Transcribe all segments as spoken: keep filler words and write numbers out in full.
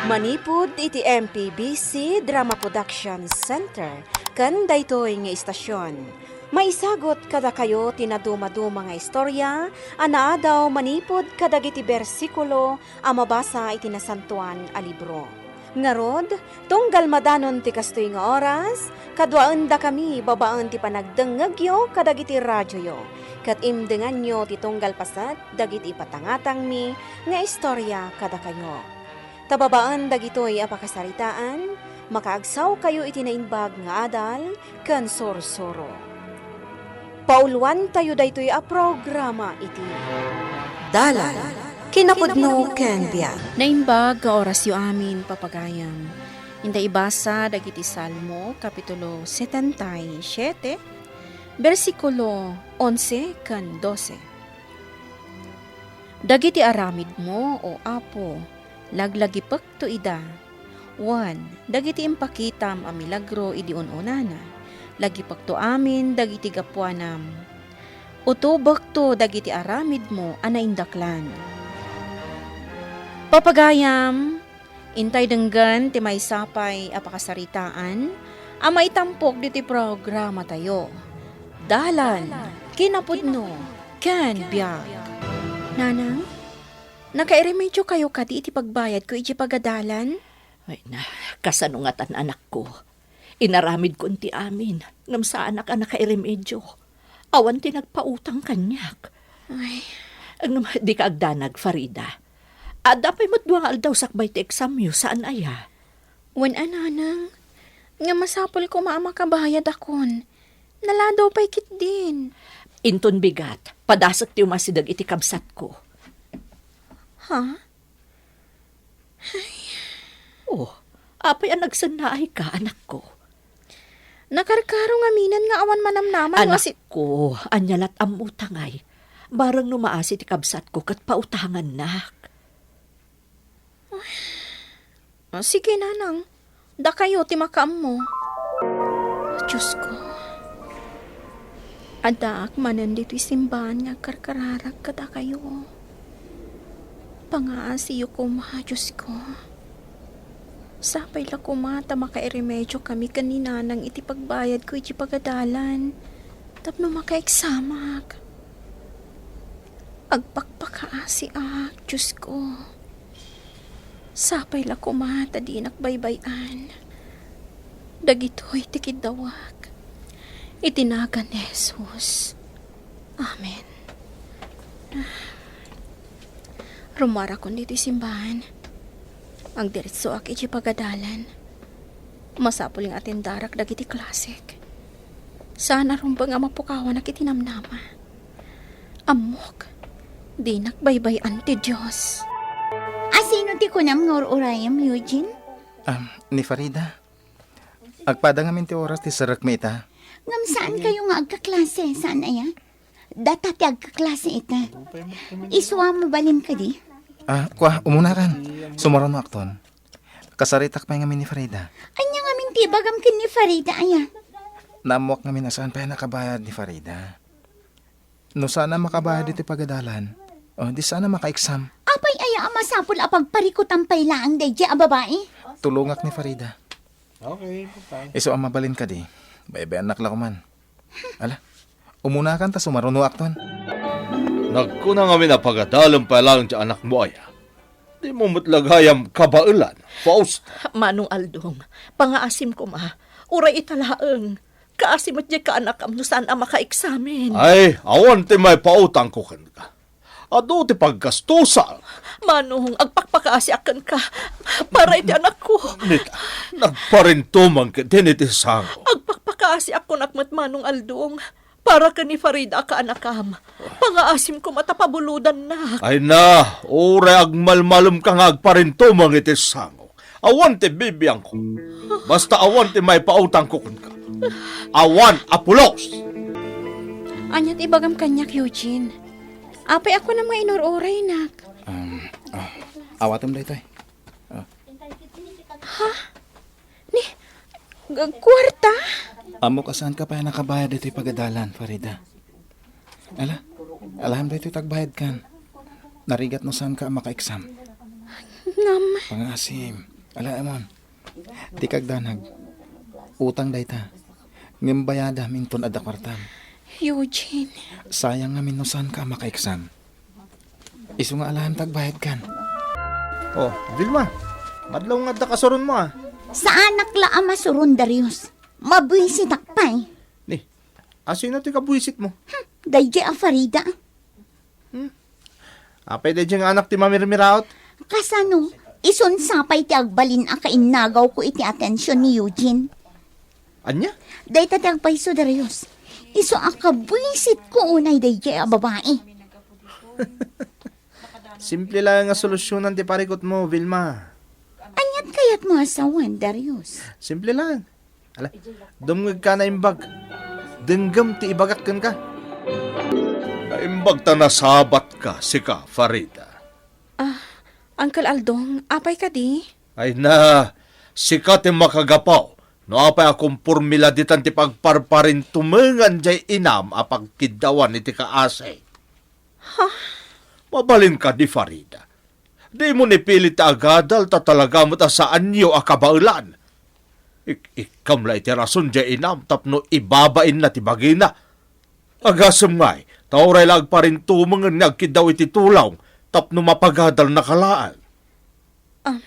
Manipud iti M P B C Drama Production Center ken daytoy nga istasyon, maisagut kadakayo ti nadumaduma nga istorya a naadaw manipud kadagiti bersikulo a mabasa iti Nasantoan a Libro. Ngarud, tunggal madanon ti kastoy nga oras, kaduaendakami babaen ti panagdengngegyo kadagiti radioyo, ket imdenganyo ti tunggal paset dagiti ipatangatangmi nga istorya kadakayo. Ta babaen dagitoy a pakasaritaan, makaagsawkayo iti naimbag nga adal ken sursuro. Pauluantayo daytoy a programa iti Dalan, Kinapudno ken Biag. Naimbag nga orasyo amin, papagayam. Inta ibasa dagiti Salmo, Kapitulo setenta y siete, bersikulo onse ken dose. Dagiti aramidmo, O Apo, laglagipekto ida. Wen, dagiti impakitam a milagro idi un-unana, lagipekto amin dagiti gapuanam. Utobekto dagiti aramidmo a naindaklan. Papagayam, intay denggen ti maysa pay a pakasaritaan a maitampok ditoy programatayo. Dalan, kinapudno, ken biag. Nanang, nakairemediokayo kadi iti pagbayadko iti pagadalan? Ay na, kasano ngatan, anakko? Inaramidkon ti amin, ngem saanak a nakairemedio. Awan ti nagpautang kaniak. Ay. Ngem dika agdanag, Farida. Adda pay met dua nga aldaw sakbay ti eksamyo, saan aya? Wen a, nanang, nga masapul koma a makabayadakon. Naladaw pay ketdin. Inton bigat, padasek ti umasideg iti kabsatko. Ha? Oh, apay a nagsennaayka, anakko? Nakarkaro ngaminen nga awan manamnaman no asi- Anakko, ania lat ammotangay? Bareng no maasi ti kabsatko ket pautangannak. Ah, sige, nanang. Dakayo ti makaammo. Diosko, addaak manen ditoy simbaan nga agkarkararak kadakayo. Pangaasiyo koma, Diosko. Sapay la koma ta makairemediokami ken ni nanang iti pagbayadko iti pagadalan tapno makaeksamak. Agpakpakaasiak, Diosko. Sapay la koma ta dinak baybay-an dagitoy ti kiddawak. Iti nagan ni Jesus. Amen. Rummuarakon ditoy simbaan. Agdiretsoak iti pagadalan. Masapul nga atendarak dagiti klasek. Saan a rumbeng a mapukawanak iti namnama. Ammok, dinak baybay-an ti Dios. Asino ti kunam nga ur-urayem, Eugene? Ah, ni Farida. Agpada ngamin ti oras ti serekmi ita. Ngem saankayo nga agkaklase, saan aya? Data ti agkaklase ita. Isu a mabalin kadi? Ah, kua, umunakan. Sumarunoakton. Kasaritak pay ngamin ni Farida. Ania ngamin ti ibagam ken ni Farida, aya? Naammoak ngamin a saan pay a nakabayad ni Farida. No saan a makabayad iti pagadalan, oh, di saan a makaeksam. Apay aya a masapul a pagparikutam pay laeng daydiay a babai? Tulongak ni Farida. Okay, bye-bye. Isu a mabalin kadi, baybayannak la koman. Ala, umunakan ta sumarunoakton. Nagkuna ngamin a pagadalem pay laeng ti anakmo aya. Dimo met la gayam kabaelan, Fausta. Manong Aldong, pangaasim koma. Uray ita laeng. Kaasi met diay kaanakam no saan a makaeksamen. Ay, awan ti maipautangko kenka. Adu ti paggastusak. Manong, agpakpakaasiak kenka para iti anakko. Nita, nagparintumang ketdin iti sango. Agpakpakaasiak kunak met, Manong Aldong, para ken ni Farida a kaanakam. Pangaasim koma ta pabulodannak. Ay na, uray agmalmalemka nga agparintumang iti sango. Awan ti bibiangko. Basta awan ti maipautangko kenka. Awan a pulos! Ania ti ibagam kaniak, Eugene? Apay a kunam nga inur-uraynak? Um, ah, awatem daytoy. Ah. Ha? Ni, g-, kuarta? Ammok a saanka pay a nakabayad ditoy pagadalan, Farida. Ala, alaem daytoy ti agbayadkan. Narigat no saanka a makaeksam. Ngem. Pangaasim. Ala, Amon. Dika agdanag. Utang dayta. Ngem bayadam inton adda kuartam. Eugene. Sayang ngamin no saanka a makaiksan. Isu nga alaem ta agbayadkan. Oh, Vilma. Madlaw nga adda kasuronmo, ah. Saanak la a masuron, Darius. Mabuisitak pay. Ni, asino ti kabuisitmo? Hmm, daydi a Farida. Hmm? Apay daydi nga anak ti mamirmiraot? Kasano? Isun sa pay ti agbalin a kainnagawko iti atension ni Eugene. Ania? Dayta ti agpayso, Darius. Isu a kabuisitko unay daydi a babai. Simple lang nga solusyonan ti parikutmo, Vilma. Aniat kayatmo a sawen, Darius? Simple lang. Ala, dumngegka, naimbag. Denggem ti ibagak kenka. Naimbag ta nasabatka, sika, Farida. Ah, Uncle Aldong, apay kadi? Ay na, sika ti makagapu no apay a komporme la ditan ti pagparparintumengan jay inam a pagkiddawan iti kaasi. Ha? Mabalin kadi, Farida. Dimo ni pilit ti agadal ta talaga met a saanyo a kabaelan. Ik-, ikkam la iti rason jay inam tapno ibabainna ti bagina. Agasem ngay, ta uray la agparintumengen nga agkiddaw iti tulong tapno mapagadalnaka laeng. Ah,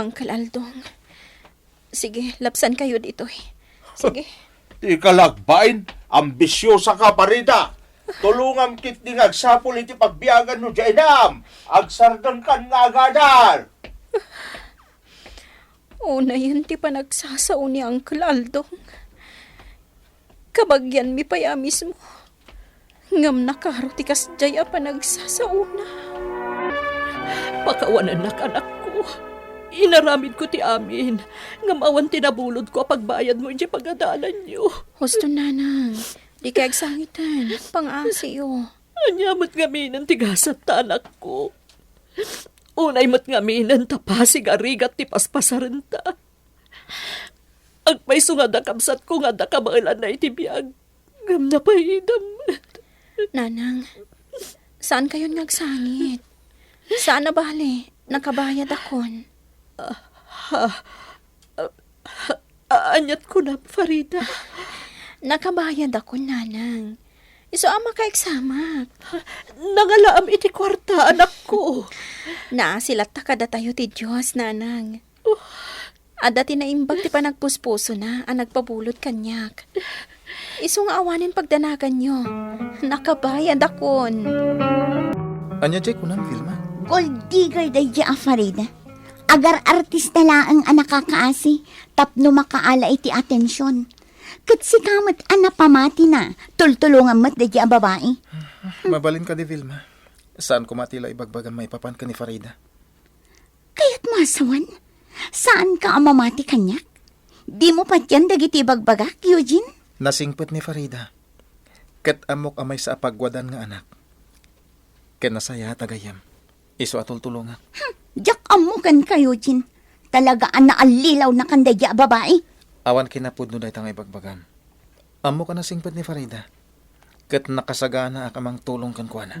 Uncle Aldong. Sige, lapsan kayo ditoy. Sige. Dika la agbain, ambisiosa ka, Farida. Tulongam ketdi nga agsapul iti pagbiaganmo jay inam. Agsardengkan nga agadal. Unayen ti panagsasao ni Uncle Aldong. Kabagianmi pay a mismo. Ngem nakaro ti kasdiay a panagsasaona. Pakawanennak, anakko. Inaramidko ti amin, ngem awan ti nabulodko a pagbayadmo idiay pagadalanyo. Husto, nanang. Dikay agsangiten. Pangasiyo. Ania met ngaminen ti gasat ta, anakko? Unay met ngaminen ta pasig a rigat ti paspasarenta. Agpayso nga adda kabsatko nga adda kabaelanna iti biag, ngem napaidam met. Nanang, saan kayon nga agsangit? Saan a bale, nakabayadakon. Ah, ah, ah, ah, aniat kunam, Farida? Nakabayadakon, nanang. Isu a makaiksamak. Nangalaam iti kuarta, anakko. Naasi latta kadatayo ti Dios, nanang. Oh. Adda ti naimbag ti panagpuspusona a nagpabulod kaniak. Isu nga awanen pagdanaganyo, nakabayadakon. Ania jay kunam, Vilma? Gold digger daydi a Farida. Agar-artista laeng a nakakaasi tapno makaala iti atension. Ket sika met a napamatina, tultulongam met daydi a babai. Mabalin kadi, Vilma. Saan koma ti la ibagbagam maipapan ken ni Farida. Kayatmo a sawen? Saanka a mamati kaniak? Dimo patian dagiti ibagbagak, Eugene? Nasingpet ni Farida. Ket ammok a maysa a pagwadan nga anak. Ket nasayaat a gayyem. Isu a tultulongak. Hmm, diak ammo kenka, Eugene. Talaga a naallilawnakan daydi a babai. Awan kinapudno dayta nga ibagbagam. Ammok a nasingpet ni Farida, ket nakasaganaak a mangtulong kenkuana.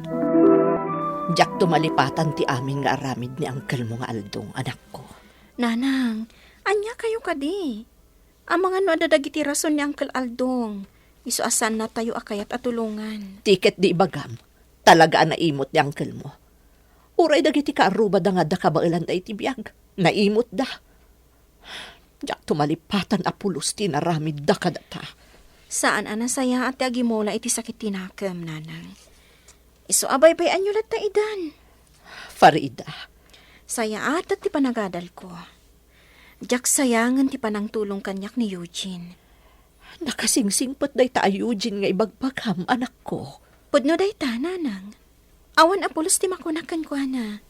Diak tumalipatan ti amin nga aramid ni angkelmo nga Aldong, anakko. Nanang, ania kayo kadi? Amangan no adda dagiti rason ni Angkel Aldong, isu a saannatayo a kayat a tulongan. Ti ket di ibagam, talaga a naimut ni angkelmo. Uray dagiti kaarrubada nga adda kabaelan daydi biag, naimutda. Diak tumalipatan a pulos ti inaramidda kadata. Saan a nasayaat ti agimula iti sakit ti nakem, nanang. Isu a baybay-anyo latta idan. Farida. Sayaat ti panagadalko. Diak sayangen ti panangtulong kaniak ni Eugene. Nakasingsingpet dayta a Eugene nga ibagbagam, anakko. Pudno dayta, nanang. Awan a pulos ti makunak kenkuana.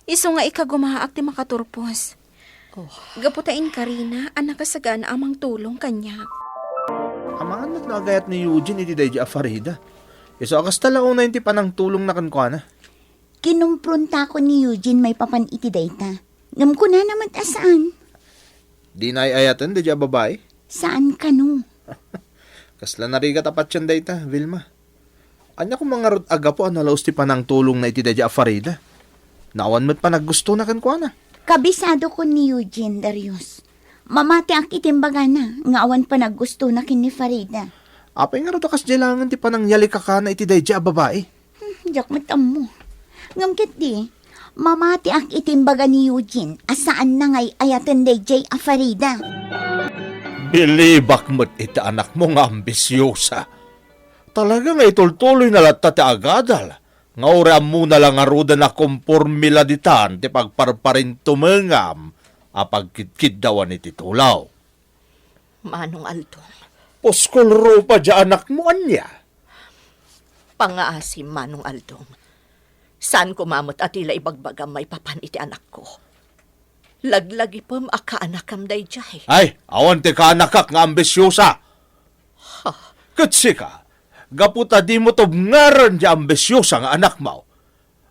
Isu nga ikagumaak ti makaturpos. Oh. Gapu ta inkarina a nakasagana a mangtulong kaniak. Amangan met no agayat ni Eugene iti daydi a Farida. Isu a kasta la unayen ti panangtulongna kenkuana. Kinumprontakon ni Eugene maipapan iti dayta. Ngem kunana met a saan. Dina ay-ayaten daydi a babai? Saan kano? Kasla narigat a patien dayta, Vilma. Ania koma ngarud a gapu a nalaus ti panangtulongna iti daydi a Farida? Naawan met panaggustona kenkuana. Kabisadokon ni Eugene, Darius. Mamatiak iti imbagana nga awan panaggustona ken ni Farida. Apay ngarud a kasdiay laengen ti panangyalika kana iti daydiay a babai? Hmm, diak met ammo. Ngem ketdi, mamatiak iti imbaga ni Eugene a saanna nga ay-ayaten daydiay a Farida. Bilibak met iti anakmo nga ambisiosa. Talaga nga itultuloyna latta ti agadal, nga uray ammona la ngaruden a komporme la ditan ti pagparparintumengam a pagkidkiddawan iti tulaw. Manong Aldong. Puskol rupa diay anakmo, ania? Pangngaasim, Manong Aldong. Saan koma met a ti la ibagbagam maipapan iti anakko. Laglagipem a kaanakam daydiay. Ay, awan ti kaanakak nga ambisiosa. Ha? Ket sika, gapu ta dimo tubngaren ti ambisiosa nga anakmo,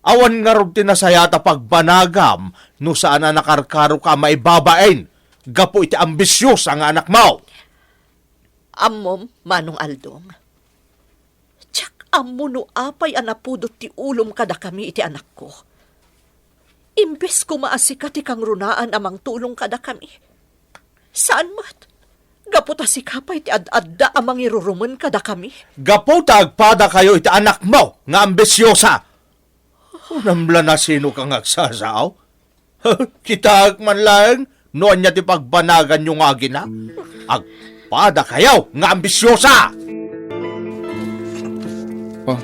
awan ngarud ti nasayaat a pagbanagam no saan a nakarkaroka a maibabain gapu iti ambisiosa nga anakmo. Ammom, Manong Aldong, diak ammo no apay a napudot ti ulom kadakami iti anakko. Imbes koma a sika ti kangrunaan a mangtulong kadakami, saan met, gapu ta sika pay ti ad-adda a mangirurumen kadakami. Gapu ta agpadakayo iti anakmo nga ambisiosa. Kunam la, nasinoka nga agsasao? Kitaek man laeng no ania ti pagbanaganyo nga agina. Agpadakayo nga ambisiosa! Oh,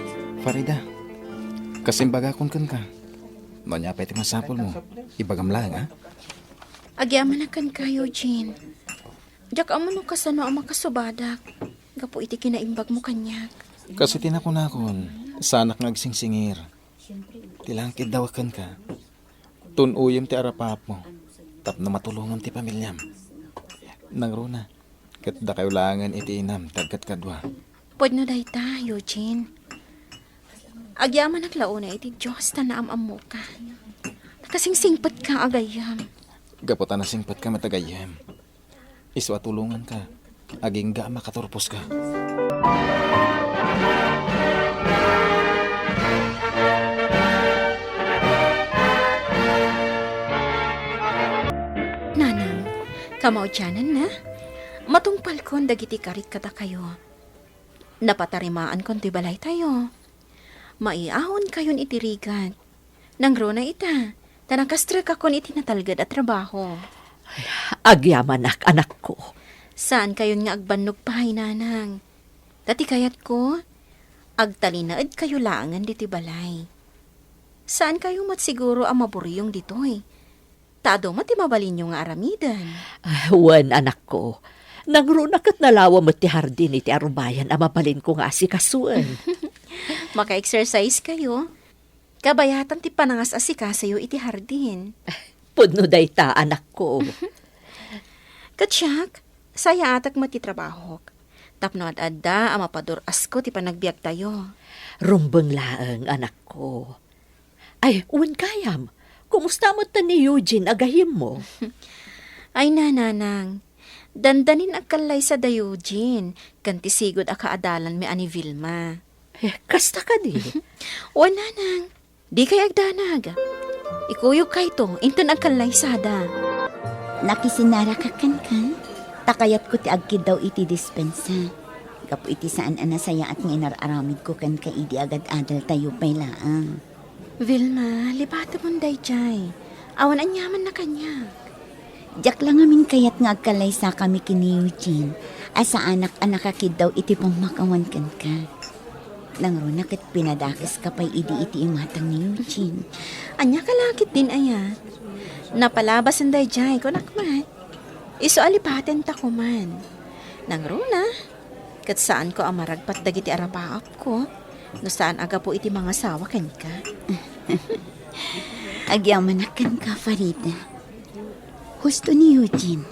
Farida, kas imbagakon kenka, no ania pay ti masapulmo, ibagam laeng, a? Agyamanak kenka, Eugene. Diak ammo no kasano a makasubadak gapu iti kinaimbagmo kaniak. Kas iti nakunakon, saanak nga agsingsingir. Ti langkiddaw kenka. Tun-oyem ti arapaapmo tapno matulongam ti pamiliam. Nangruna, ket dakayo laengen iti inam ti agkadkadua. Pudno dayta, Eugene. Agyamanak la unay iti Dios ta naam-ammoka. Nakasingsingpetka a gayyem. Gapu ta nasingpetka met a gayyem, isu a tulonganka agingga a makaturposka. Nanang, kamaudiananna, matungpalkon dagiti karit kadakayo. Napatarimaanko ti balaytayo. Maiawonkayon iti rigat. Nangruna ita, ta nakastrekakon iti natalged a trabaho. Ay, agyamanak, anakko. Saankayon nga agbannog pay, nanang. Ta ti kayatko, agtalinaedkayo laengen ditoy balay. Saankayo met siguro a maburiyong ditoy. Ta adu met ti mabalinyo nga aramiden. Ah, wen, anakko. Nangruna ket nalawa met ti hardin iti arubayan a mabalinko nga asikasuen. Maka-exercise kayo. Kabayatan ti panangas-asikasoyo iti hardin. Pudno dayta, anakko. Ket siak, sayaatek met ti trabahok. Tapno ad-adda a mapadur-asko ti panagbiagtayo. Rumbeng laeng, anakko. Ay, wen gayam, kumusta met ni Eugene a gayyemmo? Ay, nanang, dandanin agkallaysa da Eugene, ken ti sigud a kaadalanmi a ni Vilma. Eh, kasta kadi? Wen, nanang, dikay agdanag. Ikuyogkayto, inton agkallaysada. Nakisinaraka kenka, ta kayatko ti agkiddaw iti dispensa. Gapu iti saan a nasayaat nga inar-aramidko kenka idi agad-adaltayo pay laeng. Vilma, lipatemon daydiay. Awan aniamanna kaniak. Diak la ngamin kayat nga agkallaysakami ken ni Eugene, a saanak a nakakiddaw iti pammakawan kenka. Nangruna ket pinadakeska pay idi iti imatang ni Eugene. Ania ka la ketdin aya? Napalabasen daydiay, kunak met. Isu a lipatenta koman. Nangruna, ket saanko a maragpat dagiti arapaapko, no saan a gapu iti mangasawa kenka. Agyamanak kenka, Farida. Husto ni Eugene.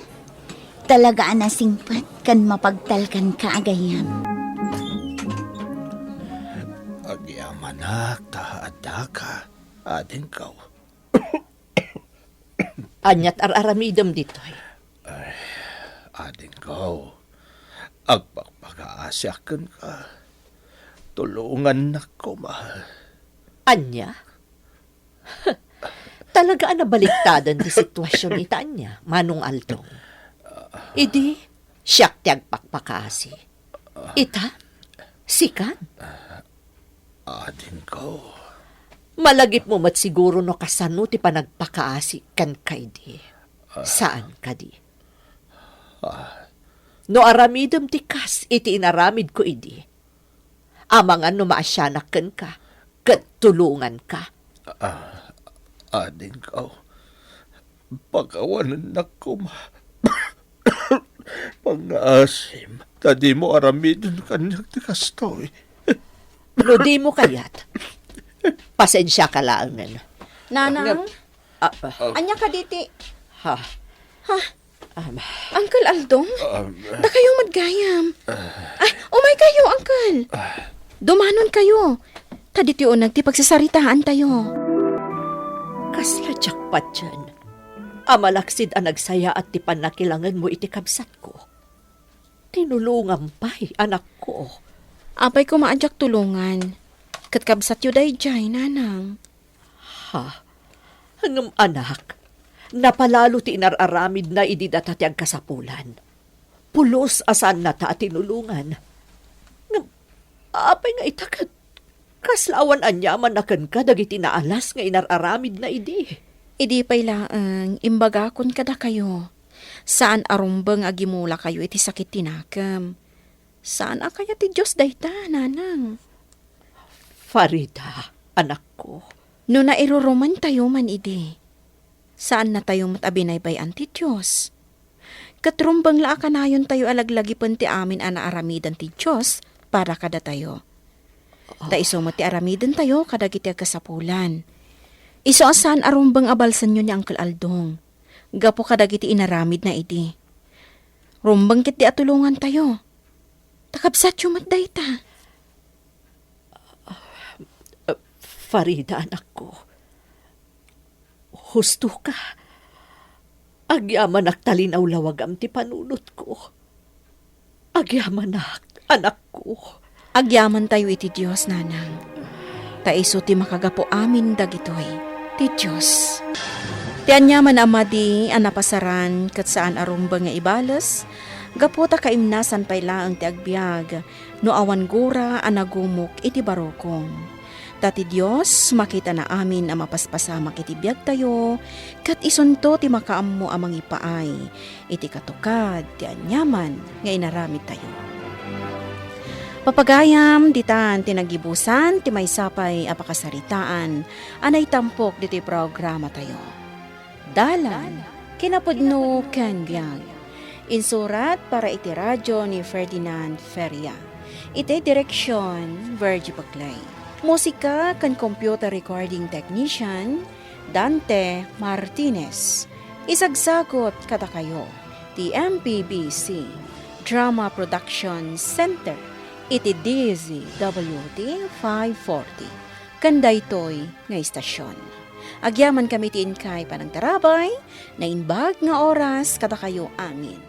Talaga a nasingpet ken mapagtalkanka a gayyem. Agyamanak ta addaka, adingko. Aniat ar-aramidem ditoy? Ay, adingko, agpakpakaasiak kenka. Tulongannak koma. Ania? Ta Talaga a nabaliktadan ti situasion ita ania, Manong Aldong. Idi, siak ti agpakpakaasi. Ita, sikan. Adingko. Malagipmo met siguro no kasano ti panagpakaasi kenka idi. Saan kadi? No aramidem ti kas iti inaramidko idi, amangan no maasianak kenka, ket tulonganka. Ah, adingko, pakawanennak koma. Pangngaasim, ta dimo aramiden kaniak ti kastoy. No dimo kayat, pasensiaka laengen. Nanang? Ngem, ah, ah. Ania kadi ti Ha? Ha? Ama. Uncle Aldong? Um, dakayo met gayam. Ah, umay kayo, Uncle. Ah. Dumanon kayo. Ta ditoy uneg ti pagsasaritaan tayo. Kasla diak patien a malaksid a nagsayaat ti pannakilangenmo iti kabsatko. Tinulongam pay, anakko. Apay koma a diak tulongan. Ket kabsatyo daydiay, Nanang. Ha? Ngem anak, napalalo ti inar-aramidna idi data ti agkasapulan. Pulos a saannata a tinulongan. Ngem apay nga ita ket kasla awan aniamanna kenka dagiti naalas nga inar-aramidna idi? Idi pay laeng, imbagakon kadakayo, saan a rumbeng a gimulakayo iti sakit ti nakem. Saan a kayat ti Dios dayta, Nanang. Farida, anakko. No nairurumantayo man idi, saannatayo met a binaybay-an ti Dios. Ket rumbeng la a kanayontayo a laglagipen ti amin a naaramiden ti Dios para kadatayo. Ta isu met ti aramidentayo kadagiti agkasapulan. Isu a saan a rumbeng a balsenyo ni Uncle Aldong gapu kadagiti inaramidna idi. Rumbeng ketdi a tulongantayo. Ta kabsatyo met dayta. Farida, anakko. Hustoka. Agyamanak ta linawlawagam ti panunotko. Agyamanak, anakko. Agyamantayo iti Dios, Nanang. Ta isu ti makagapu amin dagitoy, ti Dios. Ti aniaman a madi a napasaran ket saan a rumbeng nga ibales, gapu ta kaimnasan pay laeng ti agbiag no awan gura a nagumok iti barukong. Ta ti Dios makitana amin a mapaspasamak iti biagtayo, ket isunto ti makaammo a mangipaay iti katukad ti aniaman nga inaramidtayo. Papagayam, ditan ti naggibusan ti maysa pay a pakasaritaan a naitampok ditoy programatayo. Dalan, kinapudno ken biag. Insurat para iti radio ni Ferdinand Feria. Iti direksion, Virgie Paclay. Musika ken computer recording technician, Dante Martinez. Isagsagut kadakayo ti M P B C Drama Production Center iti D Z W T five forty. Ken daytoy nga istasion. Agyamankami ti inkay panangtarabay, naimbag nga oras kadakayo amin.